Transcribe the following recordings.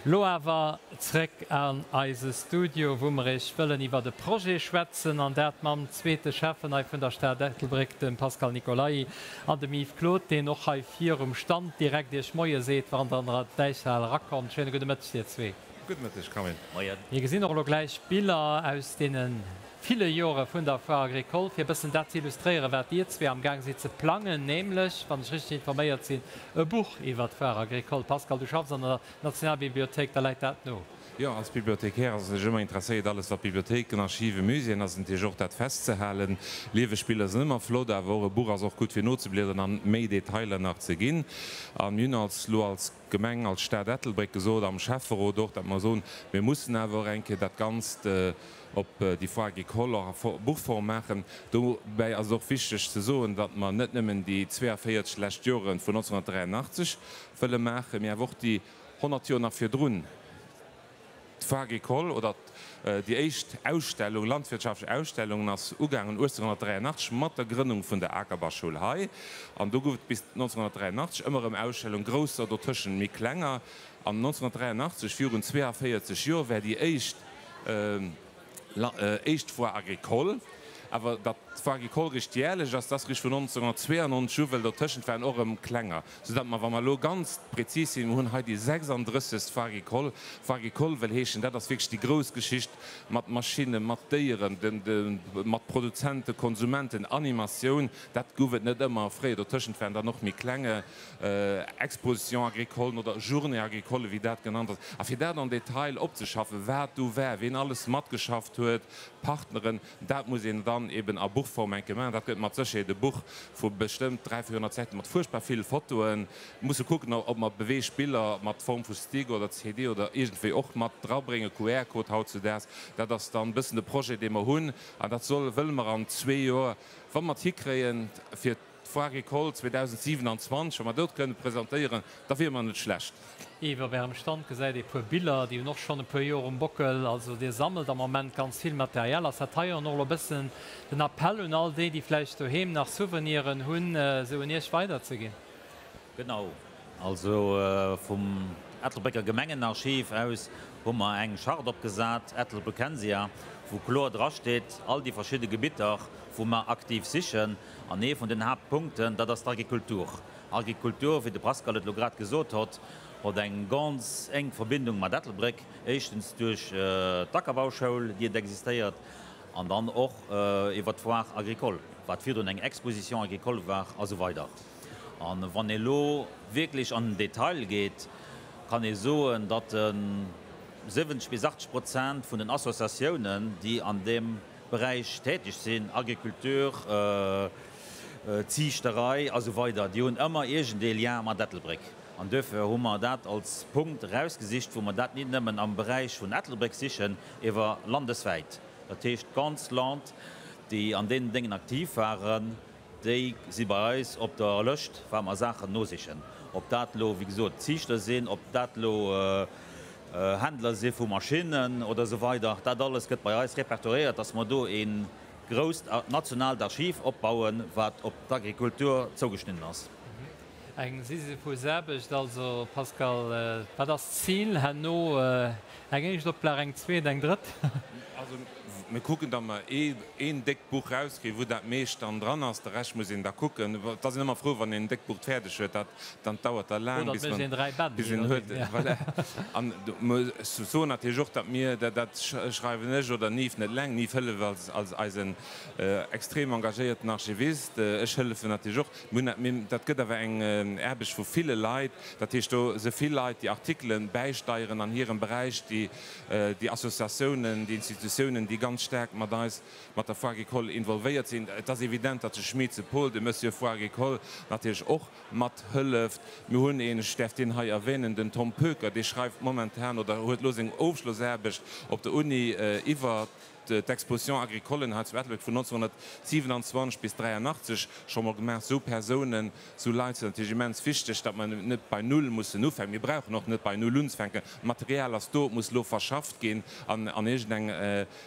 Lo awer zréck an eise Studio, wou mer iech wëllen iwwert e Projet schwätzen, an dat mam zweete Schäffen hei vun der Stad Ettelbréck, dem Pascal Nicolay, an dem Yves Claude, deen och hei virum Stand direkt iech Moie seet, wann der an d'Däichhal erakommt. Schéine gudde Mëtteg dir zwee. Gudde Mëtteg, Camille. Moien. Mir gesinn och elo gläich Biller aus deene ville Jore vun der Foire Agricole, fir e bëssen dat ze illustréieren, wat dir zwee am Gaang sidd ze plangen, nämlech, wann ech richteg informéiert sinn, e Buch iwwert d'Foire Agricole. Pascal, du schaffs an der Nationalbibliothéik, da läit dat no. Jo, als Bibliothecaire ass ech ëmmer interesséiert, alles wat Bibliothéiken, Archiven, Muséeën ass, natierlech och dat festzehalen. Lieweg Biller sinn ëmmer flott, awer och e Buch ass och gutt fir nozebliederen an méi Detailer nach ze ginn. A mir hunn als lo als Gemeng, als Stad Ettelbréck gesot, am Schäfferot och, datt mer soen, mir mussen awer och eng Kéier dat Ganzt op déi Foire agricole och a Buchform maachen. Dobäi ass et och wichteg ze soen, datt mer net nëmmen déi 42 lescht Jore vun 1983 wëlle maachen, mee awer och déi 100 Joer nach virdrun. D'Foire agricole oder déi éischt Ausstellung, landwirtschaftlech Ausstellungen ass ugaangen 1883 mat der Grënnung vun der Akerbauschoul hei. An do gouf et bis 1983 ëmmer erëm Ausstellungen, grousser, dotëschent méi klenger. An 1983, virun 42 Joer, war déi éischt éischt Foire agricole. Awer datt d'Foire agricole richt järlech ass, dat ass richt vun 1992 u, well dotëschent waren och erëm klenger. Soudatt mer, wa mer elo ganz prezis sinn, mer hunn hei déi 36. Foire agricole. Foire agricole wëll heeschen, dat ass wierklech déi grouss Geschicht mat Maschinnen, mat Déieren, mat Produzenten, Konsumenten, Animatioun. Dat gouf et net ëmmer fréier. Dotëschent waren dann och méi klenge Expositions agricoles oder Journées agricoles, wéi dat genannt ass. A fir dat en Detail opzeschaffen, wat do war, wien alles matgeschafft huet, Partneren, Dat muss een dann eben a Buchform eng Kéier maachen. Dat gëtt mat Sécherheet e Buch vu bestëmmt 300, 400 Säiten mat fuerchtbar vill Fotoen. Mir musse kucken, ob mer beweegt Biller mat Form vu Stick oder CD oder iergendwéi och mat drabréngen, QR-Code hautzudaags. Dat ass dann e bëssen de Projet, dee mer hunn. An dat soll, wëlle mer an zwee Joer, wa mer et hikréien, fir d'Foire Agricole 2027, wa mer dat kënne presentéieren, da wiere mer net schlecht. Yves, op Ärem Stand gesäit ee puer Biller, déi hunn och schonn e puer Joer um Bockel. Also Dir sammelt am Moment ganz vill Material. Ass dat hei och elo e bëssen den Appell un all déi, déi vläicht doheem nach Souveniren hunn, se un Iech weiderzeginn? Genau. Also vum Ettelbrécker Gemengenarchiv aus hu mer eng Charte opgesat, Ettelbréckensia, wou kloer drasteet, all déi verschidde Gebitter, wou mer aktiv sichen. An ee vun den Haaptpunkten, dat ass d'Agrikultur. Agrikultur, wéi de Pascal et elo grad gesot hott, hott eng ganz enk Verbindung mat Ettelbréck, éischtens duerch d'Ackerbauschoul, déi et existéiert, an dann och iwwert d'Foire agricole, wat virdrun eng Exposition agricole war, a sou weider. A wann ee lo wierklech an den Detail geet, kann ee soen, datt 70 bis 80 Prozent vun den Associatiounen, déi an deem Beräich täteg sinn, Agriculture, Ziichterei a sou weider, déi hunn ëmmer iergendee Lien mat Ettelbréck. An duerfir hu mer dat als Punkt erausgesicht, wou mer dat nit nëmmen am Beräich vun Ettelbréck sichen, ewer landeswäit. Dat heescht, d'ganz Land, déi an deenen Déngen aktiv waren, déi si bei eis op der Lëscht, wa mer Saachen nosichen. Ob dat elo, wéi gesot, Ziichter sinn, ob dat elo Händler si vu Maschinnen oder esou weider, dat alles gëtt bei eis repertoriéiert, dass mer do e grousst nationaalt Archiv opbauen, wat op d'Agrikultur zougeschnidden ass. Eng Sisyphusaarbecht also. Pascal, wat ass d'Zil herno? Eng éischt Oplag, eng zweet, eng drëtt? Also mir kucken, datt mer een déckt Buch rauskriegen, wou dat meescht dann dran ass. De Rescht muss een da kucken. Et ass een ëmmer frou, wann een en déckt Buch fäerdeg huet. Dat dann dauert da laang, bis man bis een huet. Voilà. An mer soen natierlech och, datt mir, dat schreiwen ech oder Niv net eleng, Niv hëlleft als als eisen extrem engagéierten Archivist, ech hëllefen natierlech och. Mir hunn dat, mir, dat gëtt awer eng Aarbecht vu ville Leit. Dat heescht, do si vill Leit, déi Artikele bäisteieren an hirem Beräich, déi déi Associatiounen, déi Institutiounen, déi ganz staark mat eis, mat der Foire agricole involvéiert sinn. Et ass evident, datt de Schmitze Paul, de Monsieur Foire agricole, natierlech och mat hëlleft. Mir hunn een, ech däerf deen hei erwähnen, den Tom Poeker, dee schreift momentan oder huet elo seng Ofschlossaarbecht op der Uni iwwer d'Exposition agricolen hei zu Ettelbréck vun 1927 bis 83 scho mol gemaach. Esou Persounen, esou Leit sinn natierlech immens wichteg, datt mer net bei Null mussen ufänken. Mir brauchen och net bei Null unzefänken. D'Material ass do, et muss elo verschafft ginn an an iergendeng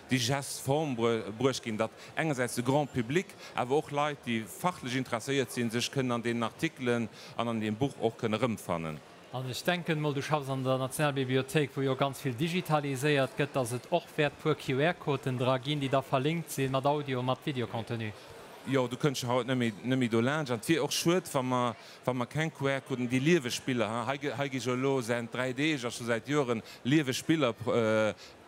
digest Form bruecht ginn, datt engersäits de Grand public, awer och Leit, déi fachlech interesséiert sinn, sech kënnen an deenen Artikelen an an deem Buch och kënne erëmfannen. An ech denken emol, du schaffs an der Nationalbibliothéik, wou jo ganz vill digitaliséiert gëtt, dass et och wäert puer QR-Coden dra ginn, déi da verlinkt sinn mat Audio, mat Videocontenu. Jo, du kënns jo haut net méi, net méi dolaanscht. An et wier och schued, wa mer, wa mer keng QR-Coden, déi lieweg Biller, hei, hei gi jo elo säit 3 Deeg a scho säit Joren lieweg Biller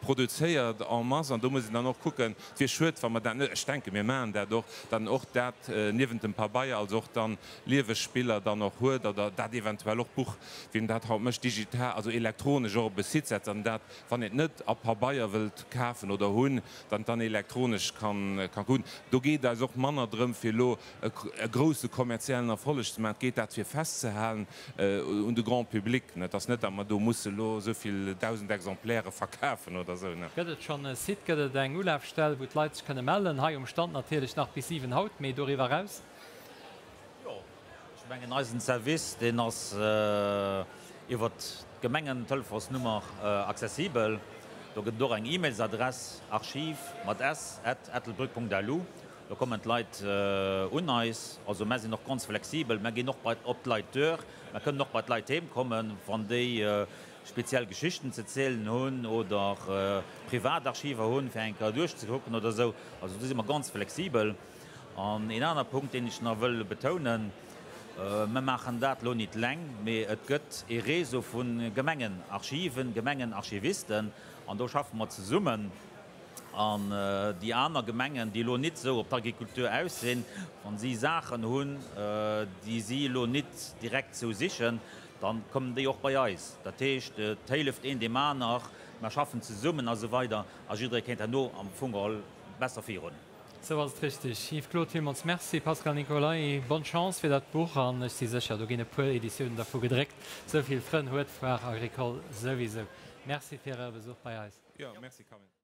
produzéiert en masse an do muss een dann och kucken, et wier schued wa mer dat net, ech denke mir maachen dat och, dann och dat niewent dem Pabeier also och dann lieweg Biller dann och huet oder dat eventuell och Buch, wéi een dat haut mécht, digital, also elektronesch och op e Site setzt an dat, wann een et net a Pabeier wëllt kafen oder hunn, dann et dann elektronesch kann hunn. Do geet et eis och manner drëm fir elo e grousse kommerziellen Erfolleg ze maachen. Et geet dat fir festzehalen un de Grand public. Et ass net, datt mer do musse elo esou vill 1.000 Exemplaire verkafen oder esou. Gëtt et schonn e Site, gëtt et eng Ulafstell, wou d'Leit sech kënne mellen? Hei um Stand natierlech nach bis 7 haut, mee doriwwer eraus? Jo, ech mengen eisen Service, deen ass iwwert d'Gemengentelefonsnummer accessibel. Do gëtt et och eng E-Mailsadress, archiv mat s at ettelbréck.lu. Do kommen d'Leit un eis. Also mär sinn och ganz flexibel. Mär ginn och bei op d'Leit duer. Mär kënnen och bei d'Leit heem kommen, wann déi speziell Geschichten ze zielen hunn oder Privatarchiver hunn, fir eng Kéier duerchzekucken oder esou. Also do si mer ganz flexibel. An een aner Punkt, deen ech nach wëll betounen, Mer maachen dat elo nit leng, mee et gëtt ee Réseau vu Gemengenarchiven, Gemengenarchivisten, an do schaffe mer zesummen. An déi aner Gemengen, déi elo nit esou op d'Agriculture aus sinn, wa si Saachen hunn, déi si elo nit direkt sou sichen, da kommen déi och bei eis. Dat heescht, et hélleft een deem aner, mer schaffen zesummen a sou weider a jidderee kéint herno am Fong geholl besser virun. Sou ass et richtig. Yves Claude, villmools Merci. Pascal Nicolay, bonne Chance fir dat Buch an ech si sécher, do ginn e puer Editiounen dervu gedréckt. Sou vill Frënn huet d'Foire Agricole souwisou. Merci fir Äre Besuch bei eis. Jo, merci Camille.